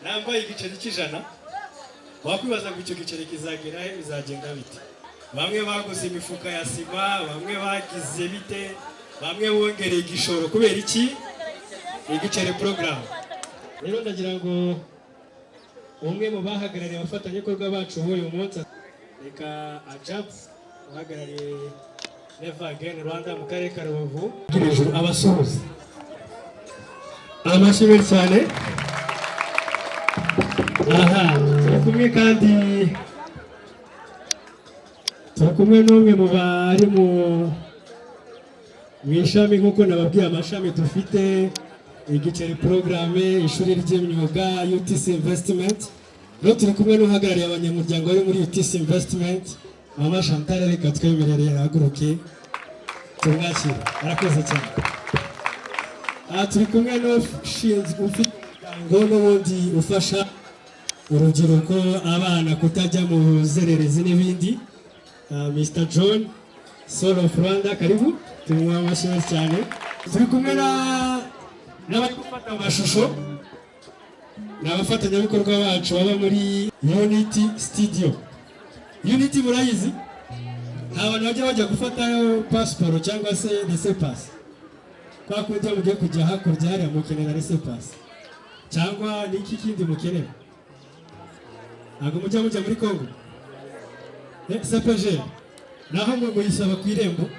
Nambaye igiceri cy'100. Wakwibaza ngo icyo giceri kizagera he, bizagenda bite? Bamwe baguze imifuka ya sima, bamwe bagize bite, bamwe bongereye igishoro. Kubera iki? Igiceri porogaramu. Rero ndagira ngo umwe mu bahagarariye abafatanyabikorwa bacu b'uyu munsi, reka Ajabu uhagarariye Never Again Rwanda mu karere ka Rubavu hejuru abasuhuza. Amashyi menshi cyane. Aha turi kumwe kandi, turi kumwe n'umwe mu bari mu ishami, nk'uko nababwiye amashami dufite: Igiceri porogaramu, ishuri ry'imyuga, UTC Investment. Rero turi kumwe n'uhagarariye abanyamuryango bari muri UTC Investment, Mama Chantal. Reka twemerere ahaguruke tumwakire. Arakoze cyane. Aha turi kumwe n'ushinzwe, ufite umuryango n'ubundi ufasha urubyiruko, abana kutajya mu buzererezi n'ibindi, Mr John, Soul of Rwanda. Karibu, tumuha amashyi menshi cyane. Turi kumwe n'abari gufata amashusho, ni abafatanyabikorwa bacu baba muri Unity Studio. Unity murayizi? Nta bantu bajya gufatayo pasiporo cyangwa se laissez-passer, kwa kundi iyo mugiye kujya hakurya hariya mukenera laissez-passer, cyangwa n'iki kindi mukenera? Ntabwo mujya muri Congo? CPG naho mwe muyisaba ku Irembo.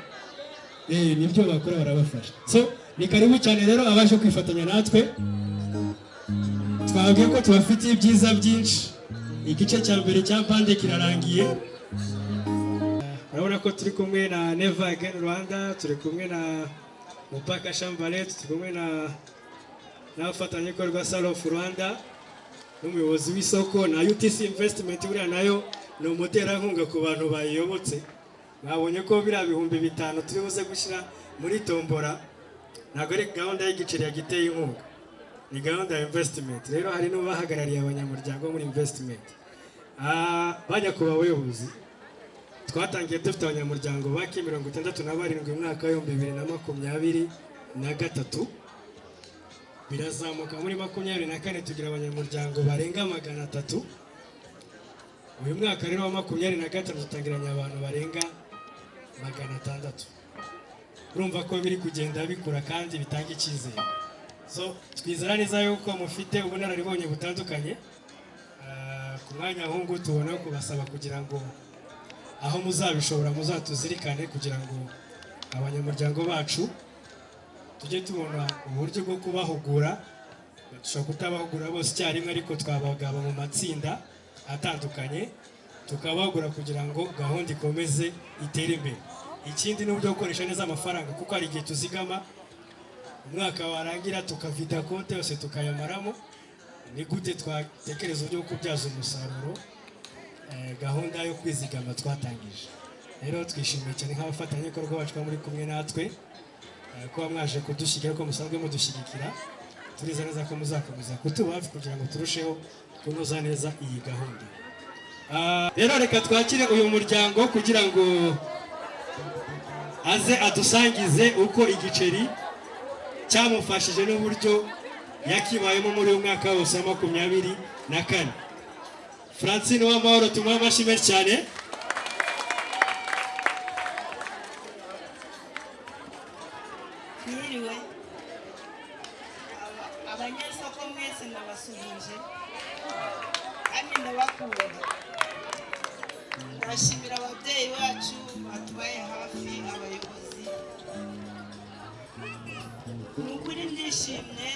Nibyo bakora, barabafasha. So ni karibu cyane rero abaje kwifatanya natwe. Twabwiye ko tubafitiye ibyiza byinshi. Igice cya mbere cya bande kirarangiye. Urabona ko turi kumwe na Never Again Rwanda, turi kumwe na Mupaka Chambalet, turi kumwe na n'abafatanyabikorwa Soul of Rwanda n'umuyobozi w'isoko na UTC Investment. Buriya nayo ni umuterankunga ku bantu bayiyobotse. Mwabonye ko biriya 5000 turi buze gushyira muri tombora ntabwo ari gahunda y'igiceri yagiteye inkunga, ni gahunda ya investment. Rero hari n'ubahagarariye abanyamuryango muri investment. Banyakubahwa abayobozi, twatangiye dufite abanyamuryango bake, 67 mu mwaka wa 2023, birazamuka muri 24 tugira abanyamuryango barenga 300. Uyu mwaka rero wa 25 dutangiranye abantu barenga 600. Urumva ko biri kugenda bikura kandi bitanga icyizere. So twizera neza yuko mufite ubunararibonye butandukanye. Ku mwanya ahungu tubona kubasaba kugira ngo aho muzabishobora muzatuzirikane, kugira ngo abanyamuryango bacu tujye tubona uburyo bwo kubahugura. Dushobora kutabahugura bose icyarimwe, ariko twabagaba mu matsinda atandukanye tukabahugura kugira ngo gahunda ikomeze itere imbere. Ikindi ni uburyo bwo gukoresha neza amafaranga, kuko hari igihe tuzigama, umwaka warangira tukavida konti yose tukayamaramo. Ni gute twatekereza uburyo bwo kubyaza umusaruro gahunda yo kwizigama twatangije? Rero twishimiye cyane nk'abafatanyabikorwa bacu kuba muri kumwe natwe, kuba mwaje kudushyigikira, ko musanzwe mudushyigikira. Turizera neza ko muzakomeza kutuba hafi kugira ngo turusheho kunoza neza iyi gahunda. Rero reka twakire uyu muryango kugira ngo aze adusangize uko igiceri cyamufashije n'uburyo yakibayemo muri uyu mwaka wose wa 24. Francine Uwamahoro, tumuhe amashyi menshi cyane. Mwiriwe. Abanyesoko mwese ndabasuhuje kandi ndabakunda. Ndashimira ababyeyi bacu batubaye hafi, abayobozi. Ni ukuri ndishimye.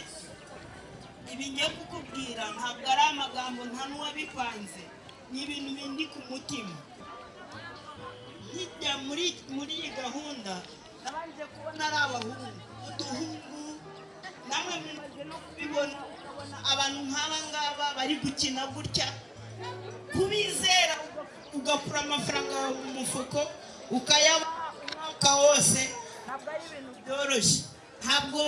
Ibi ngiye kukubwira ntabwo ari amagambo, nta n'uwabipanze, ni ibintu bindi ku mutima. Nkijya muri iyi gahunda nabanje kubona ari abahungu, uduhungu, namwe mumaze no kubibona. Ukabona abantu nk'aba ngaba bari gukina gutya, kubizera ugakura amafaranga yawe mu mufuko ukayabaha umwaka wose, ntabwo ari ibintu byoroshye. Ntabwo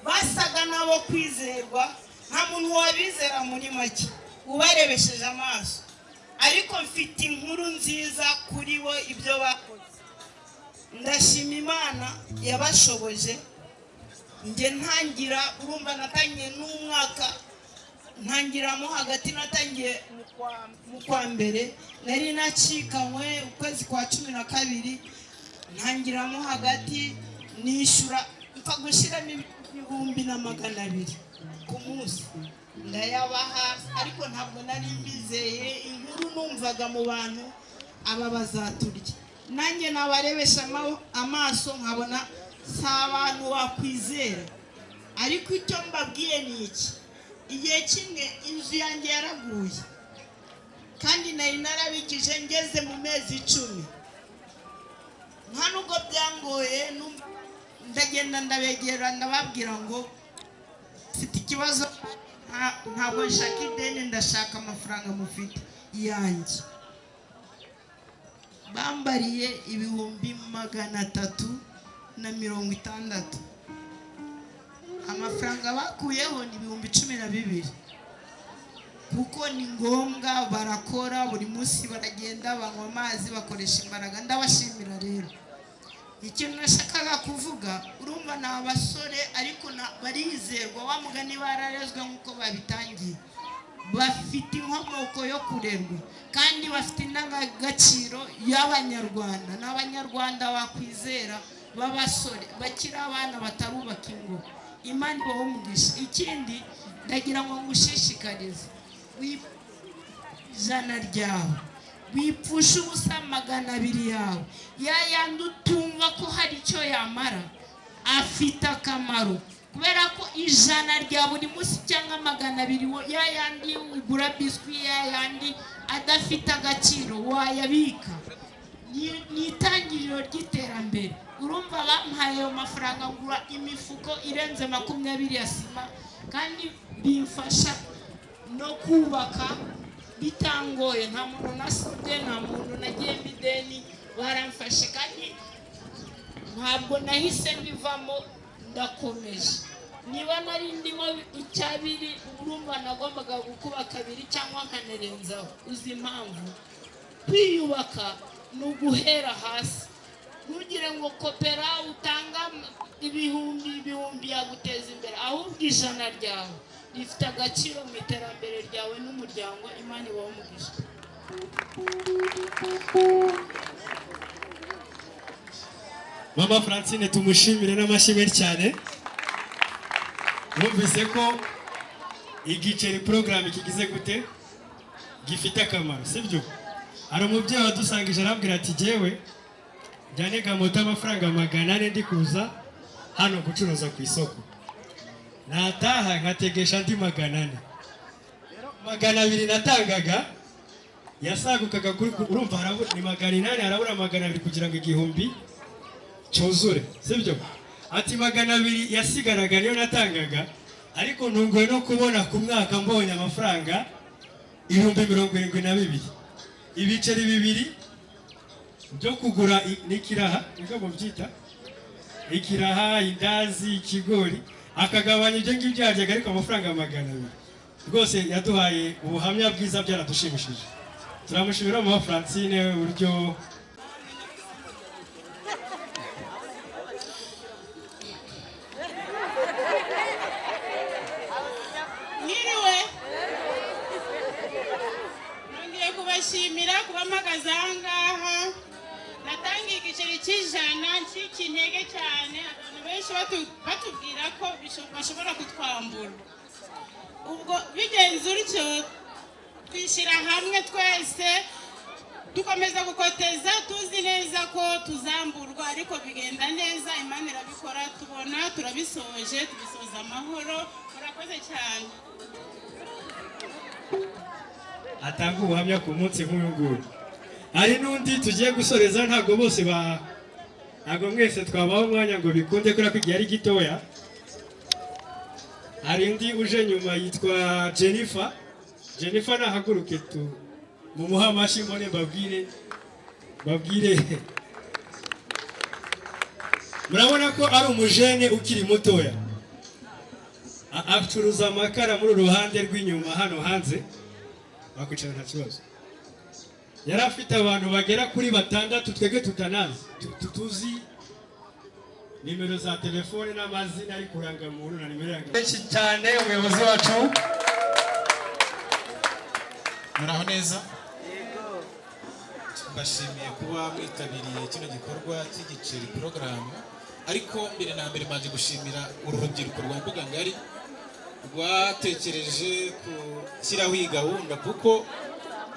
basaga nabo kwizerwa, nta muntu wabizera muri make ubarebesheje amaso. Ariko mfite inkuru nziza kuri bo, ibyo bakoze. Ndashima Imana yabashoboje. Njye ntangira, urumva natangiye n'umwaka. Ntangiramo hagati, natangiye mu kwa mbere, nari nacikanywe ukwezi kwa 12, ntangiramo hagati, nishyura, mpfa gushyiramo 1200 ku munsi, ndayabaha, ariko ntabwo nari mbizeye. Inkuru numvaga mu bantu, aba bazaturya, nanjye nabarebesha amaso nkabona si abantu wakwizera. Ariko icyo mbabwiye ni iki: igihe kimwe inzu yanjye yaraguye, kandi nari narabikije ngeze mu mezi 10. Nta nubwo byangoye, ndagenda ndabegera, ndababwira ngo mfite ikibazo, ntabwo nshaka ideni, ndashaka amafaranga mufite yanjye. Bambariye 360,000. Amafaranga bakuyeho ni 12,000, kuko ni ngombwa, barakora buri munsi, baragenda banywa amazi, bakoresha imbaraga. Ndabashimira rero. Ikintu nashakaga kuvuga, urumva ni abasore ariko barizerwa, wa mugani bararezwe nk'uko babitangiye, bafite inkomoko yo kurerwa kandi bafite indangagaciro y'Abanyarwanda. Ni Abanyarwanda bakwizera b'abasore bakiri abana batarubaka ingo. Imana ibahe umugisha. Ikindi ndagira ngo ngushishikarize, 100 ryawe wipfusha ubusa, 200 yawe ya yandi utumva ko hari icyo yamara, afite akamaro, kubera ko 100 rya buri munsi cyangwa 200 ya yandi ugura biswi, ya yandi adafite agaciro, wayabika, ni itangiriro ry'iterambere. Urumva bampaye ayo mafaranga, ngura imifuko irenze 20 ya sima, kandi bimfasha no kubaka bitangoye. Nta muntu nasibye, nta muntu nagiyemo ideni, baramfashe, kandi ntabwo nahise mbivamo, ndakomeje. Niba nari ndimo icyabiri, urumva nagombaga gukuba kabiri cyangwa nkanerenzaho. Uzi impamvu? Kwiyubaka ni uguhera hasi. Ntugire ngo kopera utanga ibihumbi ibihumbi yaguteza imbere, ahubwo 100 ryawe rifite agaciro mu iterambere ryawe n'umuryango. Imana ibahe umugisha. Mama Francine tumushimire n'amashyi menshi cyane. Mwumvise ko igiceri porogaramu kigize gute, gifite akamaro, sibyo? Hari umubyeyi wadusangije arambwira ati jyewe njyane moto amafaranga 400 ndi kuza hano gucuruza ku isoko, nataha nkategesha andi 400. 200 natangaga yasagukaga kuri, urumva ni 800, harabura 200 kugira ngo 1000 cyuzure, sibyo? Ati 200 yasigaraga niyo natangaga, ariko ntunguwe no kubona ku mwaka mbonye amafaranga 72,000, ibiceri 2 byo kugura n'ikiraha, niko mubyita ikiraha, indazi, ikigori, akagabanya ibyo ngibyo yaryaga, ariko amafaranga 200. Rwose yaduhaye ubuhamya bwiza, byaradushimishije. Turamushimira Mama Francine uburyo Mwiriwe, nongeye kubashimira kuba mpagaze aha ngaha. Natangiye igiceri cy'100 ncika intege cyane, abantu benshi batubwira ko bashobora kutwambura. Ubwo bigenze utyo, twishyira hamwe twese, dukomeza gukoteza, tuzi neza ko tuzamburwa, ariko bigenda neza, Imana irabikora, tubona turabisoje, tubisoza amahoro. Murakoze cyane. Atanga ubuhamya ku munsi nk'uyu nguyu. Hari n'undi tugiye gusoreza, ntabwo bose ba ntabwo mwese twabaho umwanya ngo bikunde kubera ko igihe ari gitoya. Hari undi uje nyuma yitwa Jennifer. Jennifer nahaguruke tu mumuhe amashyi mbone mbabwire. Murabona ko ari umujene ukiri mutoya, acuruza amakara muri uruhande rw'inyuma hano hanze, bakwicara nta kibazo. Yari afite abantu bagera kuri 6 twebwe tutanazi, tuzi nimero za telefone n'amazina ari kurangamuntu na nimero ya benshi cyane. Umuyobozi wacu Muraho neza. Mbashimiye kuba mwitabiriye kino gikorwa cy'igiceri porogaramu, ariko mbere na mbere mbanje gushimira uru rubyiruko rwa Mbuga Ngari rwatekereje gushyiraho iyi gahunda, kuko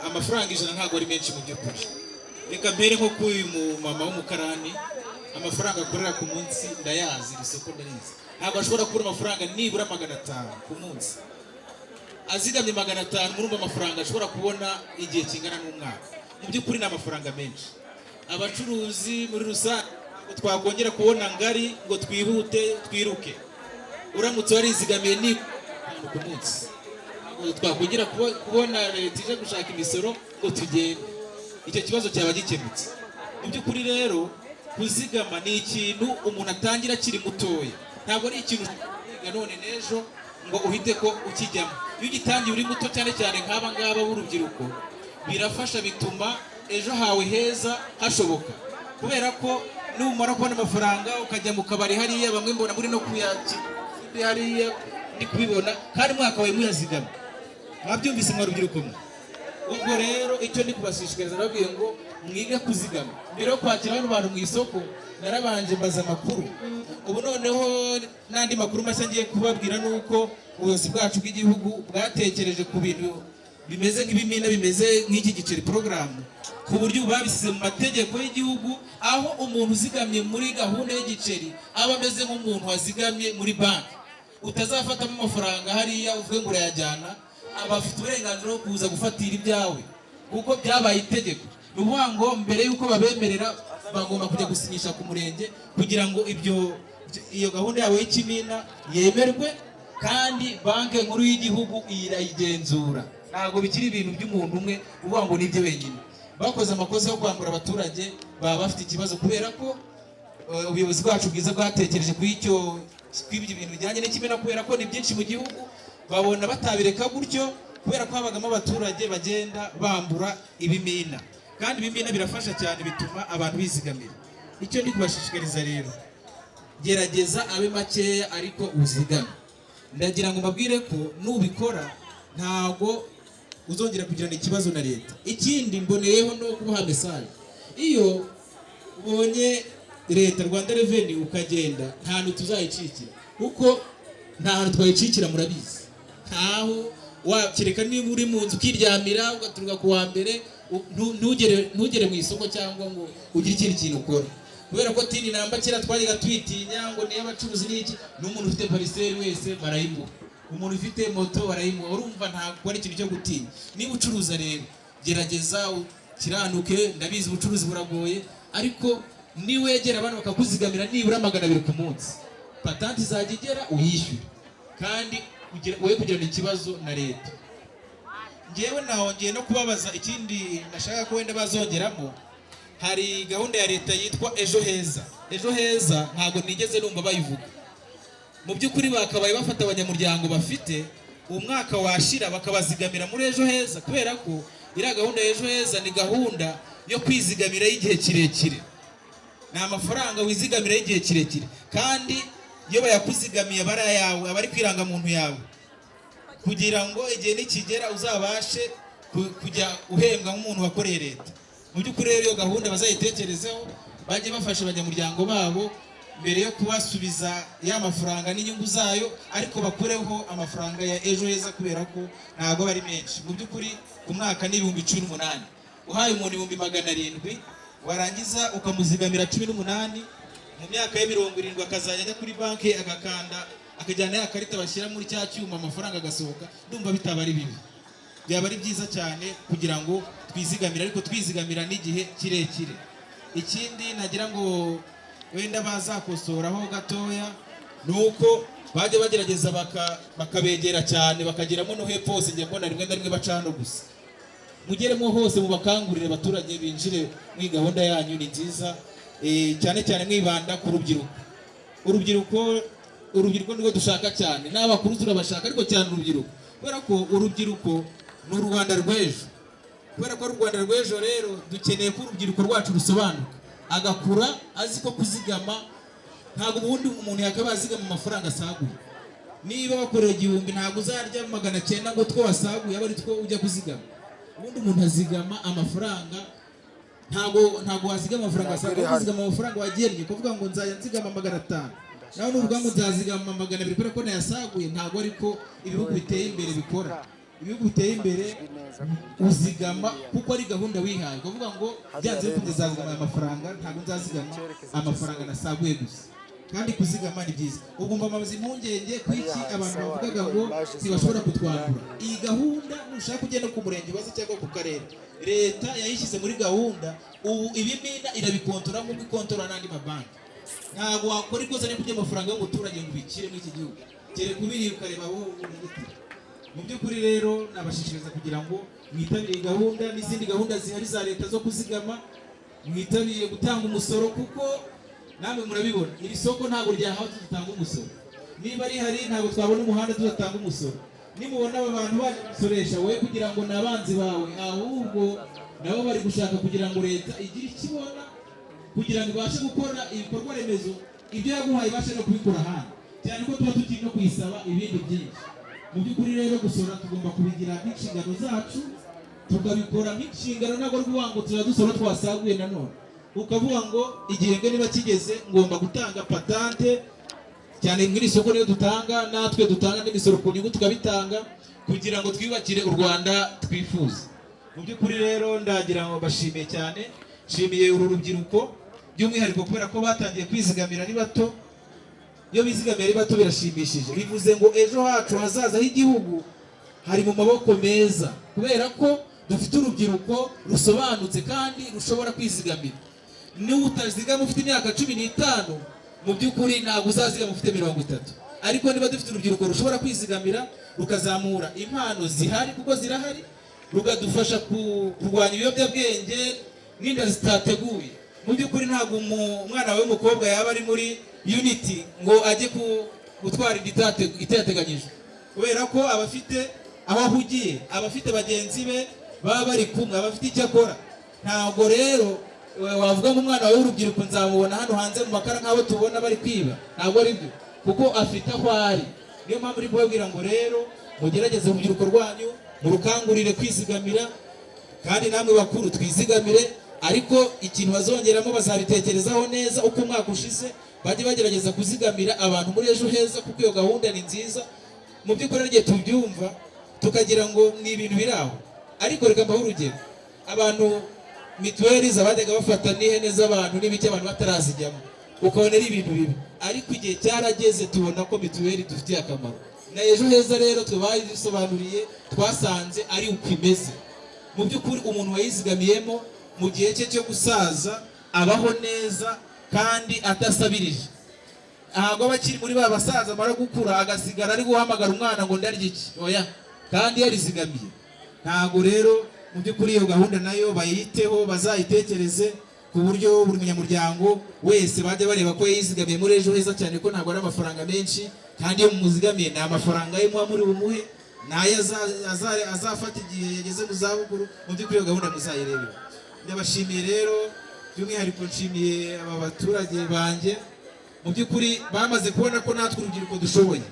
amafaranga 100 ntabwo ari menshi mu by'ukuri. Reka mbere nko kuri uyu mumama w'umukarani, amafaranga akorera ku munsi ndayazi, iri soko ndarizi, ntabwo ashobora kubura amafaranga nibura 500 ku munsi. Azigamye 500, murumva amafaranga ashobora kubona igihe kingana n'umwaka. Mu by'ukuri ni amafaranga menshi. Abacuruzi muri rusange ntabwo twakongera kubona ngari ngo twihute twiruke. Uramutse warizigamiye ni ku munsi, ntabwo twakongera kubona leta ije gushaka imisoro ngo tugende. Icyo kibazo cyaba gikemutse. Mu by'ukuri rero kuzigama ni ikintu umuntu atangira akiri mutoya, ntabwo ari ikintu wiga none n'ejo ngo uhite ko ukijyamo. Iyo ugitangiye uri muto, cyane cyane nk'aba ngaba b'urubyiruko, birafasha, bituma ejo hawe heza hashoboka, kubera ko numara kubona amafaranga ukajya mu kabari hariya, bamwe mbona muri no kuyakira hariya, ndi kubibona, kandi mwakabaye muyazigama. Mwabyumvise mwa rubyiruko mwe? Ubwo rero icyo ndi kubashishikariza, nababwiye ngo mwige kuzigama. Mbere yo kwakira bano bantu mu isoko narabanje mbaza amakuru. Ubu noneho n'andi makuru mashya ngiye kubabwira ni uko ubuyobozi bwacu bw'igihugu bwatekereje ku bintu bimeze nk'ibimina, bimeze nk'iki giceri porogaramu, ku buryo ubu babisize mu mategeko y'igihugu, aho umuntu uzigamye muri gahunda y'igiceri aba ameze nk'umuntu wazigamye muri banki. Utazafatamo amafaranga hariya uvuge ngo urayajyana, aba afite uburenganzira bwo kuza gufatira ibyawe, kuko byabaye itegeko. Ni ukuvuga ngo mbere y'uko babemerera bagomba kujya gusinyisha ku murenge kugira ngo iyo gahunda yabo y'ikimina yemerwe, kandi Banki Nkuru y'Igihugu irayigenzura. Ntabwo bikiri ibintu by'umuntu umwe uvuga ngo nibyo wenyine. Bakoze amakosa yo kwambura abaturage, baba bafite ikibazo, kubera ko ubuyobozi bwacu bwiza bwatekereje kuri icyo, kuri ibyo bintu bijyanye n'ikimina, kubera ko ni byinshi mu gihugu, babona batabireka gutyo, kubera ko habagamo abaturage bagenda bambura ibimina, kandi ibimina birafasha cyane, bituma abantu bizigamira. Icyo ndi kubashishikariza rero, gerageza abe makeya ariko uzigame. Ndagira ngo mbabwire ko nubikora ntabwo uzongera kugirana ikibazo na leta. Ikindi mboneyeho no kubaha message: iyo ubonye leta, Rwanda Revenue, ukagenda, nta hantu tuzayicikira, kuko nta hantu twayicikira, murabizi. Ntaho wakireka niba uri mu nzu ukiryamira, ugaturuka ku wa mbere, ntugere mu isoko cyangwa ngo ugire ikindi kintu ukora, kubera ko TIN number kera twajyaga twitinya ngo niyo abacuruzi n'iki, n'umuntu ufite parcelle wese barayimuha, umuntu ufite moto barayimuha. Urumva ntabwo ari ikintu cyo gutinya. Niba ucuruza rero, gerageza ukiranuke. Ndabizi ubucuruzi buragoye, ariko niwegera abantu bakakuzigamira nibura 200 ku munsi, patanti izajya igera uyishyure, kandi we kugirana ikibazo na leta. Ngewe nahongeye no kubabaza ikindi nashaka ko wenda bazongeramo. Hari gahunda ya leta yitwa Ejo Heza. Ejo Heza ntabwo nigeze numva bayivuga. Mu by'ukuri bakabaye bafata abanyamuryango bafite, umwaka washira bakabazigamira muri Ejo Heza, kubera ko iriya gahunda ya Ejo Heza ni gahunda yo kwizigamira y'igihe kirekire. Ni amafaranga wizigamira y'igihe kirekire, kandi iyo bayakuzigamiye aba ari ayawe, aba ari ku irangamuntu yawe, kugira ngo igihe nikigera uzabashe kujya uhembwa nk'umuntu wakoreye leta. Mu by'ukuri rero iyo gahunda bazayitekerezeho, bajye bafasha abanyamuryango babo mbere yo kubasubiza ya mafaranga n'inyungu zayo, ariko bakureho amafaranga ya Ejo Heza, kubera ko ntabwo ari menshi. Mu by'ukuri ku mwaka ni 18,000. Uhaye umuntu 700,000, warangiza ukamuzigamira 18, mu myaka ye 70 akazajya ajya kuri banki agakanda, akajyana ya karita bashyira muri cya cyuma, amafaranga agasohoka. Ndumva bitaba ari bibi, byaba ari byiza cyane kugira ngo twizigamire, ariko twizigamira n'igihe kirekire. Ikindi nagira ngo wenda bazakosoraho gatoya ni uko bajya bagerageza bakabegera cyane, bakageramo no hepfo hose. Njya mbona rimwe na rimwe baca hano gusa. Mugeremo hose, mubakangurire abaturage binjire muri gahunda yanyu, ni nziza. Cyane cyane mwibanda ku rubyiruko. Urubyiruko nirwo dushaka cyane, n'abakuru turabashaka, ariko cyane urubyiruko, kubera ko urubyiruko ni u Rwanda rw'ejo. Kubera ko ari u Rwanda rw'ejo rero, dukeneye ko urubyiruko rwacu rusobanuka, agakura azi ko kuzigama ntabwo ubundi umuntu yakabaye azigama amafaranga asaguye. Niba wakoreye 1000, ntabwo uzarya 900 ngo two wasaguye abe ari two ujya kuzigama. Ubundi umuntu azigama amafaranga, ntabwo wazigama amafaranga wasanga uzigama amafaranga wagennye, kuvuga ngo nzajya nzigama 500, nawe nuvuga ngo nzazigama 200 kubera ko nayasaguye, ntabwo ariko ibihugu biteye imbere bikora. Ibihugu biteye imbere uzigama kuko ari gahunda wihaye, kuvuga ngo byanze bikunze nzazigama aya mafaranga, ntabwo nzazigama amafaranga nasaguye gusa. Kandi kuzigama ni byiza. Ubwo mbamaze impungenge ku iki abantu bavugaga ngo ntibashobora kutwambura iyi gahunda. Nushaka ugenda ku murenge ubaze cyangwa ku karere, leta yayishyize muri gahunda. Ubu ibimina irabikontora nk'uko ikontora n'andi mabanki. Ntabwo wakora ikosa ryo kurya amafaranga y'umuturage ngo ubikire muri iki gihugu, kereka ubiriye ukareba aho urigitira. Mu by'ukuri rero nabashishikariza kugira ngo mwitabire iyi gahunda n'izindi gahunda zihari za leta zo kuzigama, mwitabire gutanga umusoro, kuko namwe murabibona iri soko ntabwo ryahawe tudatanga umusoro. Niba rihari ntabwo twabona umuhanda tudatanga umusoro. Nimubona aba bantu baje gusoresha, wowe kugira ngo ni abanzi bawe, ahubwo nabo bari gushaka kugira ngo leta igire icyo ibona kugira ngo ibashe gukora ibikorwa remezo, ibyo yaguhaye ibashe no kubikora ahandi, cyane ko tuba tukiri no kuyisaba ibindi byinshi. Mu by'ukuri rero gusora tugomba kubigira nk'inshingano zacu, tukabikora nk'inshingano. Ntabwo ari ukuvuga ngo tuzajya dusora twasaguye. Nanone ukavuga ngo igihembwe niba kigeze ngomba gutanga patante, cyane nk'iri soko niyo dutanga, natwe dutanga n'imisoro ku nyungu tukabitanga kugira ngo twiyubakire u Rwanda twifuza. Mu by'ukuri rero ndagira ngo bashimiye cyane, nshimiye uru rubyiruko by'umwihariko kubera ko batangiye kwizigamira ari bato. Iyo bizigamiye ari bato birashimishije, bivuze ngo ejo hacu hazaza h'igihugu hari mu maboko meza, kubera ko dufite urubyiruko rusobanutse kandi rushobora kwizigamira. Niba utazigama ufite imyaka 15, mu by'ukuri ntabwo uzazigama ufite 30. Ariko niba dufite urubyiruko rushobora kwizigamira, rukazamura impano zihari kuko zirahari, rukadufasha kurwanya ibiyobyabwenge n'inda zitateguye. Mu by'ukuri ntabwo umwana wawe w'umukobwa yaba ari muri Unity ngo ajye gutwara inda itateganyijwe, kubera ko aba afite aho ahugiye, aba afite bagenzi be baba bari kumwe, aba afite icyo akora. Ntabwo rero wavuga ngo umwana wawe w'urubyiruko nzamubona hano hanze mu makara nk'abo tubona bari kwiba, ntabwo ari byo, kuko afite aho ari. Niyo mpamvu uri kubabwira ngo rero mugerageze urubyiruko rwanyu murukangurire kwizigamira, kandi namwe bakuru twizigamire. Ariko ikintu bazongeramo bazabitekerezaho neza uko umwaka ushize, bajye bagerageza kuzigamira abantu muri Ejo Heza, kuko iyo gahunda ni nziza. Mu by'ukuri hari igihe tubyumva tukagira ngo ni ibintu biri aho, ariko reka mbahe urugero. Abantu mituweli zabajyaga bafata n'ihene z'abantu n'ibiki, abantu batarazijyamo, ukabona ari ibintu bibi, ariko igihe cyarageze tubona ko mituweli dufitiye akamaro. Na Ejo Heza rero twe bayisobanuriye, twasanze ari uko imeze. Mu by'ukuri umuntu wayizigamiyemo mu gihe cye cyo gusaza abaho neza kandi adasabirije. Ntabwo aba akiri muri ba basaza amara gukura agasigara ari guhamagara umwana ngo ndarya iki, oya, kandi yarizigamiye. Ntabwo rero mu by'ukuri iyo gahunda nayo bayiteho, bazayitekereze ku buryo buri munyamuryango wese bajya bareba ko yizigamiye muri Ejo Heza, cyane ko ntabwo ari amafaranga menshi, kandi iyo muzigamiye ni amafaranga ye muba muri bumuhe, nayo azafata igihe yageze mu zabukuru. Mu by'ukuri iyo gahunda muzayirebera. Ndabashimiye rero, by'umwihariko nshimiye aba baturage banjye. Mu by'ukuri bamaze kubona ko natwe urubyiruko dushoboye.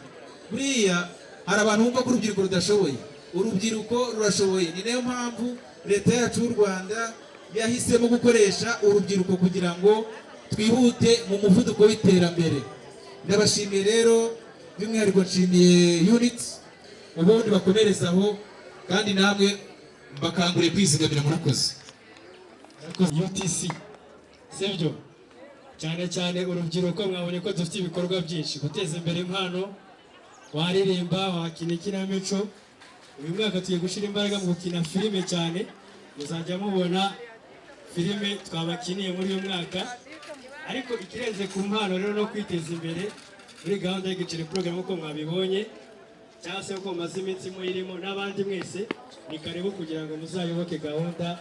Buriya hari abantu bumva ko urubyiruko rudashoboye, urubyiruko rurashoboye. Ni nayo mpamvu leta yacu y'u Rwanda yahisemo gukoresha urubyiruko kugira ngo twihute mu muvuduko w'iterambere. Ndabashimiye rero, by'umwihariko nshimiye Unity, ubundi bakomereza aho, kandi namwe mbakanguriye kwizigamira. Murakoze. UTC, sibyo? Cyane cyane urubyiruko, mwabonye ko dufite ibikorwa byinshi guteza imbere impano, waririmba, wakina ikinamico. Uyu mwaka tugiye gushyira imbaraga mu gukina filime cyane, muzajya mubona filime twabakiniye muri uyu mwaka. Ariko ikirenze ku mpano rero no kwiteza imbere muri gahunda y'Igiceri Program, nk'uko mwabibonye cyangwa se uko mumaze iminsi muyirimo n'abandi mwese, ni karibu kugira ngo muzayoboke gahunda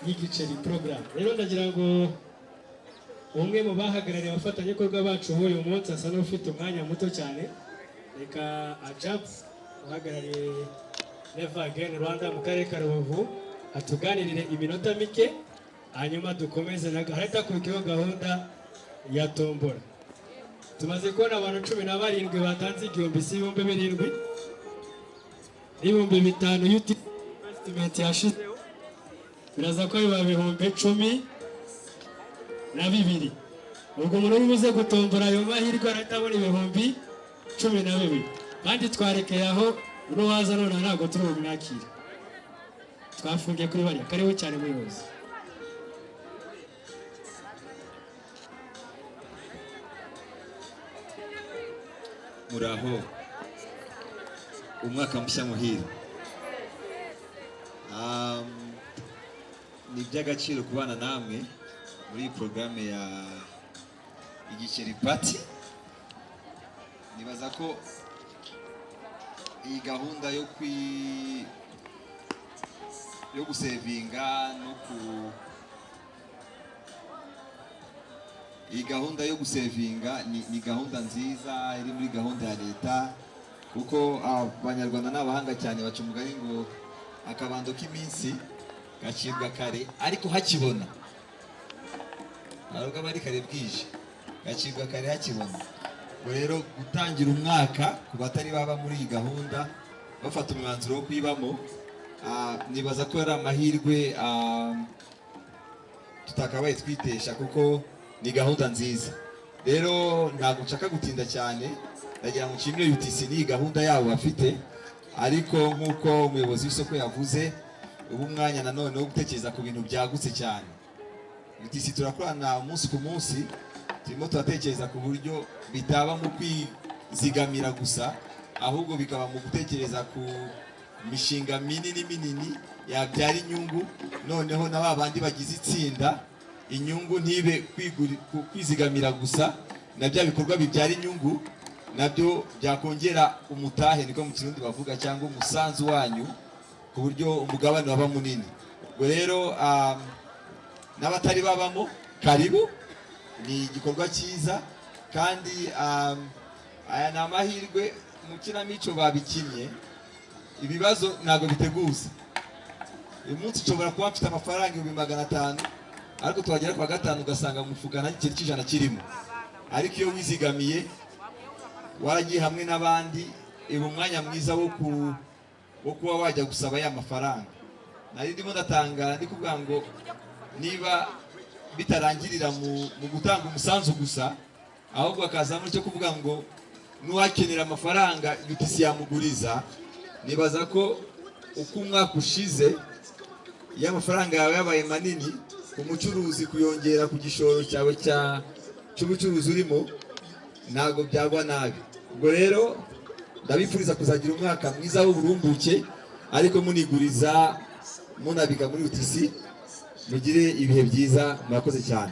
y'Igiceri Program. Rero ndagira ngo umwe mu bahagarariye abafatanyabikorwa bacu b'uyu munsi, asa n'ufite umwanya muto cyane, reka Ajab uhagarariye Never Again Rwanda mu karere ka Rubavu atuganirire iminota mike, hanyuma dukomeze na harahita hakurikiraho gahunda ya tombora. Tumaze kubona abantu 17 batanze 1000, si 7,000 n'5000 UT. Estimate yashizeho biraza ko biba 12,000. Ubwo umuntu uri buze gutombora ayo mahirwe arahita abona 12,000. Kandi twarekeye aho, n'uwaza nonaha ntabwo turi bumwakire, twafungiye kuri bariya. Karibu cyane, muyobozi. Muraho, umwaka mushya muhire. Ni iby'agaciro kubana namwe muri iyi porogaramu ya Igiceri Party. Nibaza ko iyi gahunda yo gusevinga no ku iyi gahunda yo gusevinga ni gahunda nziza iri muri gahunda ya leta, kuko Abanyarwanda ni abahanga cyane, baca umugani ngo akabando k'iminsi gacibwa kare ariko hakibona. Ntabwo aba ari kare bwije, gacibwa kare hakibona. Ubwo rero gutangira umwaka ku batari baba muri iyi gahunda bafata umwanzuro wo kuyibamo, nibaza ko ari amahirwe tutakabaye twitesha, kuko ni gahunda nziza. Rero ntabwo nshaka gutinda cyane, ndagira ngo nshimire UTC n'iyi gahunda yabo bafite. Ariko nk'uko umuyobozi w'isoko yavuze, ubu umwanya nanone wo gutekereza ku bintu byagutse cyane. UTC turakorana umunsi ku munsi, turimo turatekereza ku buryo bitaba mu kwizigamira gusa, ahubwo bikaba mu gutekereza ku mishinga minini minini yabyara inyungu, noneho na ba bandi bagize itsinda inyungu ntibe kwizigamira gusa, na bya bikorwa bibyara inyungu nabyo byakongera umutahe, niko mu Kirundi bavuga, cyangwa umusanzu wanyu, ku buryo umugabane waba munini. Ubwo rero n'abatari babamo, karibu, ni igikorwa cyiza. Kandi aya ni amahirwe. Mu kinamico babikinnye, ibibazo ntabwo biteguza. Uyu munsi nshobora kuba mfite amafaranga 500,000, ariko twagera ku wa gatanu ugasanga mu mufuka nta giceri cy'ijana kirimo. Ariko iyo wizigamiye, waragiye hamwe n'abandi, iba umwanya mwiza wo kuba wajya gusaba ya mafaranga. Nari ndimo ndatangara, ndi kuvuga ngo niba bitarangirira mu gutanga umusanzu gusa, ahubwo hakazamo icyo kuvuga ngo n'uwakenera amafaranga UTC yamuguriza. Nibaza ko uko umwaka ushize, iyo amafaranga yawe yabaye manini, umucuruzi kuyongera ku gishoro cyawe cy'ubucuruzi urimo ntabwo byagwa nabi. Ubwo rero ndabifuriza kuzagira umwaka mwiza w'uburumbuke, ariko muniguriza, munabika muri UTC. Mugire ibihe byiza, murakoze cyane.